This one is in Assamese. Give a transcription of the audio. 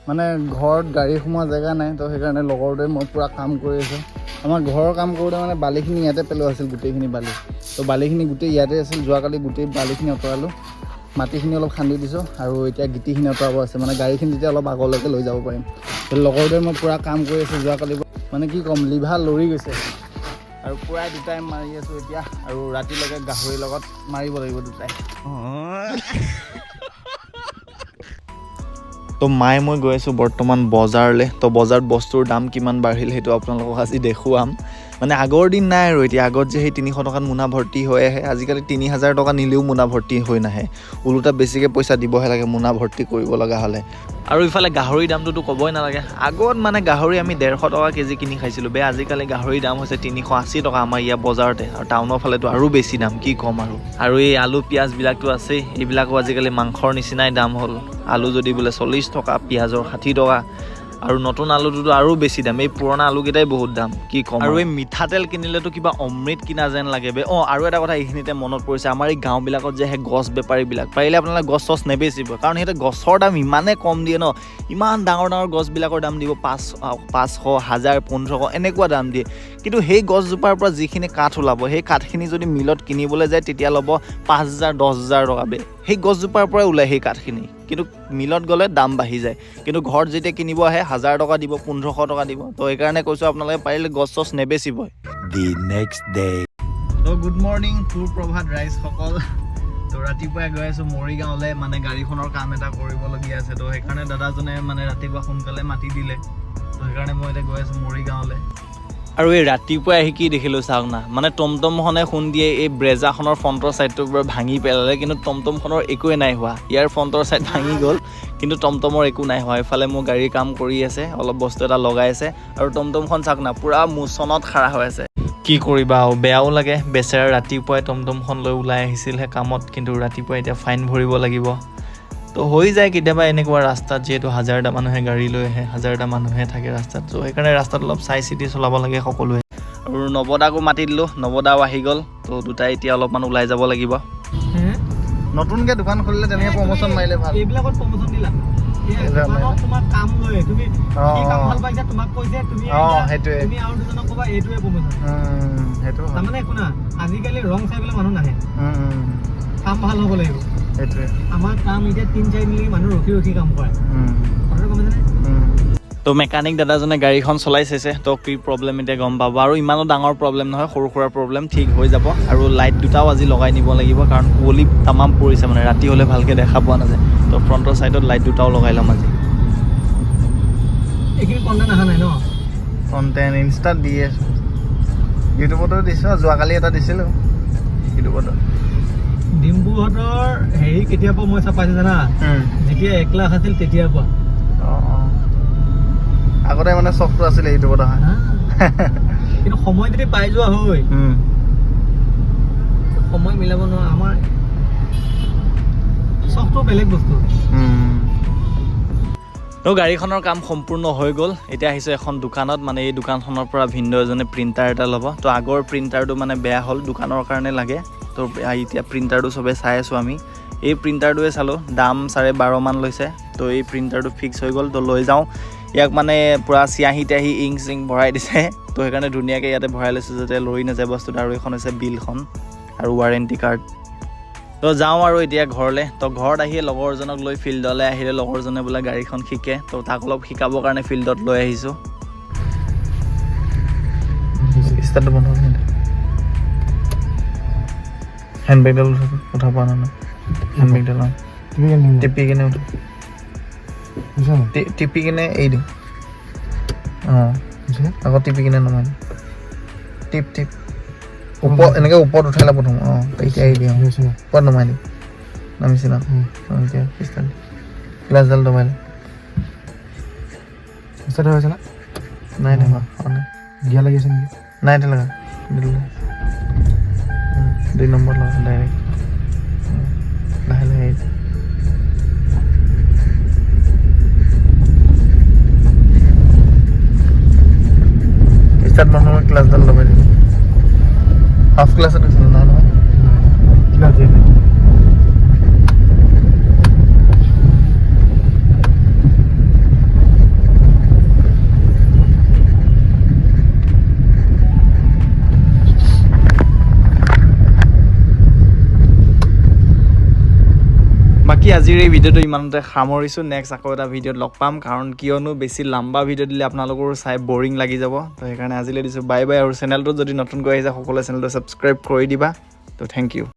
মানে ঘৰত গাড়ী সোমোৱা জেগা নাই, তো সেইকাৰণে লগৰটোৱে মই পূৰা কাম কৰি আছোঁ। আমাৰ ঘৰৰ কাম কৰোঁতে মানে বালিখিনি ইয়াতে পেলোৱা আছিল, গোটেইখিনি বালি। তো বালিখিনি গোটেই ইয়াতে আছিল। যোৱাকালি গোটেই বালিখিনি আঁতৰালোঁ, মাটিখিনি অলপ খান্দি দিছোঁ আৰু এতিয়া গিটিখিনি আঁতৰাব আছে। মানে গাড়ীখিনি তেতিয়া অলপ আগলৈকে লৈ যাব পাৰিম। তো লগৰটোৱে মই পূৰা কাম কৰি আছোঁ যোৱাকালি। মানে কি ক'ম, লিভাৰ লৰি গৈছে আৰু পূৰা দুটাই মাৰি আছোঁ এতিয়া। আৰু ৰাতিলৈকে গাহৰিৰ লগত মাৰিব লাগিব দুটাই। তো মায়ে মই গৈ আছোঁ বৰ্তমান বজাৰলৈ। তো বজাৰত বস্তুৰ দাম কিমান বাঢ়িল, সেইটো আপোনালোকক আজি দেখুৱাম। মানে আগৰ দিন নাই আৰু এতিয়া। আগত যে সেই 300 টকাত মোনা ভৰ্তি হৈ আহে, আজিকালি 3000 টকা নিলেও মোনা ভৰ্তি হৈ নাহে। ওলোটা বেছিকৈ পইচা দিবহে লাগে মোনা ভৰ্তি কৰিব লগা হ'লে। আৰু ইফালে গাহৰিৰ দামটোতো ক'বই নালাগে। আগত মানে গাহৰি আমি 150 টকা কেজি কিনি খাইছিলোঁ বে, আজিকালি গাহৰিৰ দাম হৈছে 380 টকা আমাৰ ইয়াৰ বজাৰতে। আৰু টাউনৰ ফালেতো আৰু বেছি দাম, কি ক'ম আৰু। আৰু এই আলু পিঁয়াজবিলাকতো আছেই, এইবিলাকো আজিকালি মাংসৰ নিচিনাই দাম হ'ল। আলু যদি বোলে 40 টকা, পিঁয়াজৰ 60 টকা। আৰু নতুন আলুটোতো আৰু বেছি দাম, এই পুৰণা আলুকেইটাই বহুত দাম, কি ক'ম। আৰু এই মিঠাতেল কিনিলেতো কিবা অমৃত কিনা যেন লাগে বে। অঁ, আৰু এটা কথা এইখিনিতে মনত পৰিছে, আমাৰ এই গাঁওবিলাকত যে সেই গছ বেপাৰীবিলাক, পাৰিলে আপোনালোকে গছ চছ নেবেচিব, কাৰণ সিহঁতে গছৰ দাম ইমানে কম দিয়ে ন। ইমান ডাঙৰ ডাঙৰ গছবিলাকৰ দাম দিব 500, 1000, 1500 এনেকুৱা দাম দিয়ে। কিন্তু সেই গছজোপাৰ পৰা যিখিনি কাঠ ওলাব, সেই কাঠখিনি যদি মিলত কিনিবলৈ যায়, তেতিয়া ল'ব 5000, 10,000 টকা বে। সেই গছজোপাৰ পৰাই ওলায় সেই কাঠখিনি, কিন্তু মিলত গ'লে দাম বাঢ়ি যায়। কিন্তু ঘৰত যেতিয়া কিনিব আহে, 1000 টকা দিব, 1500 টকা দিব। তো সেইকাৰণে কৈছোঁ, আপোনালোকে পাৰিলে গছ চছ নেবেচিবই। The next day. তো গুড মৰ্ণিং, সুপ্ৰভাত ৰাইজসকল। তো ৰাতিপুৱাই গৈ আছোঁ মৰিগাঁৱলৈ, মানে গাড়ীখনৰ কাম এটা কৰিবলগীয়া আছে। তো সেইকাৰণে দাদাজনে মানে ৰাতিপুৱা সোনকালে মাতি দিলে। তো সেইকাৰণে মই এতিয়া গৈ আছোঁ মৰিগাঁৱলৈ। আৰু এই ৰাতিপুৱাই আহি কি দেখিলোঁ চাওক না, মানে টমটমখনে খুন্দিয়ে এই ব্ৰেজাখনৰ ফ্ৰণ্টৰ ছাইডটোৰ পৰা ভাঙি পেলালে, কিন্তু টমটমখনৰ একোৱেই নাই হোৱা। ইয়াৰ ফ্ৰণ্টৰ ছাইড ভাঙি গ'ল, কিন্তু টমটমৰ একো নাই হোৱা। ইফালে মোৰ গাড়ীৰ কাম কৰি আছে, অলপ বস্তু এটা লগাই আছে। আৰু টমটমখন চাওক না, পূৰা মোচনত খাৰা হৈ আছে। কি কৰিবা আৰু, বেয়াও লাগে। বেচেৰা ৰাতিপুৱাই টমটমখন লৈ ওলাই আহিছিলহে কামত, কিন্তু ৰাতিপুৱাই এতিয়া ফাইন ভৰিব লাগিব। তো হৈ যায় কেতিয়াবা এনেকুৱা ৰাস্তাত, যিহেতু হাজাৰটা মানুহে গাড়ী লৈ আহে, হাজাৰটা মানুহে থাকে ৰাস্তাত। ত' সেইকাৰণে ৰাস্তাত অলপ চাই চিতি চলাব লাগে সকলোৱে। আৰু নৱদাকো মাতি দিলোঁ, নৱদাও আহি গ'ল। তো দুটাই এতিয়া অলপমান ওলাই যাব লাগিব। নতুনকৈ দোকান খুলিলে তেনেকৈ প্ৰমোশ্যন মাৰিলে ভাল। এইবিলাকত প্ৰমোচন দিলা। এইবিলাক দোকানত তোমাৰ কাম লৈ তুমি কি কাম ভাল পাইছা, তোমাক কৈছে, তুমি আহিলা, সেইটোৱে। তুমি আৰু দুজনক ক'বা, এইটোৱে প্ৰমোচন। সেইটো হয়। তাৰমানে শুনা, আজিকালি ৰং চাই পেলাই মানুহ নাহে, কাম ভাল হ'ব লাগিব। সেইটোৱে। আমাৰ কাম এতিয়া 3-4 দিনলৈকে মানুহ ৰখি ৰখি কাম কৰে। কথাটো গম পাইছানে? তো মেকানিক দাদাজনে গাড়ীখন চলাই চাইছে, তো কি প্ৰব্লেম এতিয়া গম পাব। আৰু ইমানো ডাঙৰ প্ৰব্লেম নহয়, সৰু সুৰা প্ৰব্লেম, ঠিক হৈ যাব। আৰু লাইট দুটাও আজি লগাই নিব লাগিব, কাৰণ কুঁৱলী তামাম পৰিছে, মানে ৰাতি হ'লে ভালকৈ দেখা পোৱা নাযায়। তো ফ্ৰণ্টৰ ছাইডত লাইট দুটাও লগাই ল'ম আজি। এইখিনি কণ্টেণ্ট অহা নাই ন? কণ্টেণ্ট ইনষ্টাত দি আছোঁ, ইউটিউবতো দিছোঁ, যোৱাকালি এটা দিছিলোঁ ইউটিউবতো। ডিম্বুহঁতৰ হেৰি কেতিয়াৰ পৰা মই চাপাইছো জানা? যেতিয়া 1 লাখ আছিল, তেতিয়াৰ পৰা। অঁ অঁ আগতে মানে চখটো আছিলে ইউটিউবত অহা। হা। কিন্তু সময় যদি পাই যোৱা হৈ, সময় মিলাব নোৱাৰা। আমাৰ চখটো বেলেগ বস্তু। তো গাড়ীখনৰ কাম সম্পূৰ্ণ হৈ গ'ল। এতিয়া আহিছোঁ এখন দোকানত, মানে এই দোকানখনৰ পৰা ভিনদেউ এজনে প্ৰিণ্টাৰ এটা ল'ব। তো আগৰ প্ৰিণ্টাৰটো মানে বেয়া হ'ল, দোকানৰ কাৰণে লাগে। তো এতিয়া প্ৰিণ্টাৰটো চবে চাই আছোঁ আমি। এই প্ৰিণ্টাৰটোৱে চালোঁ, দাম 12.5 মান লৈছে। তো এই প্ৰিণ্টাৰটো ফিক্স হৈ গ'ল, তো লৈ যাওঁ ইয়াক। মানে পূৰা চিয়াহী তিয়াহী, ইংক চিংক ভৰাই দিছে। তো সেইকাৰণে ধুনীয়াকৈ ইয়াতে ভৰাই লৈছোঁ, যাতে লৰি নাযায় বস্তুটো। আৰু এইখন হৈছে বিলখন আৰু ৱাৰেণ্টি কাৰ্ড। তো যাওঁ আৰু এতিয়া ঘৰলৈ। তো ঘৰত আহি লগৰজনক লৈ ফিল্ডলৈ আহিলে, লগৰজনে বোলে গাড়ীখন শিকে। তো তাক অলপ শিকাবৰ কাৰণে ফিল্ডত লৈ আহিছোঁ। ষ্টাৰ্টটো বন্ধ। হেণ্ডবেগডাল উঠাব পৰা নাই। হেণ্ডবেগডাল টিপি কিনে উঠা, টিপি কিনে এৰি দিওঁ। অঁ, আকৌ টিপি কিনে নমাই দিওঁ। টিপ টিপ, ওপৰত এনেকৈ ওপৰত উঠাই লা প্ৰথম। অঁ, এতিয়া এৰি দিওঁ, ওপৰত নমাই দিওঁ। নামিছে ন? অঁ, এতিয়া ষ্টাৰ্ট, গ্লাছডাল দবাই লা। ষ্টাৰ্ট হৈ আছে না? নাই থকা, হোৱা নাই। গিয়াৰ লাগি আছে নেকি? নাই লগা। 2 নম্বৰ লগা ডাইৰেক্ট, লাহে লাহে এৰি দে। ষ্টাৰ্ট বন্ধ কৰি ক্লাছডাল লগাই দিবি। হাফ ক্লাছত গৈছিল নাই নহয়? কিবা দিয়ে নাই। বাকী আজিৰ এই ভিডিঅ'টো ইমানতে সামৰিছোঁ। নেক্সট আকৌ এটা ভিডিঅ'ত লগ পাম, কাৰণ কিয়নো বেছি লাম্বা ভিডিঅ' দিলে আপোনালোকৰো চাই বৰিং লাগি যাব। তো সেইকাৰণে আজিলৈ দিছোঁ, বাই বাই। আৰু চেনেলটোত যদি নতুনকৈ আহিছে, সকলোৱে চেনেলটো ছাবস্ক্ৰাইব কৰি দিবা। তো thank U.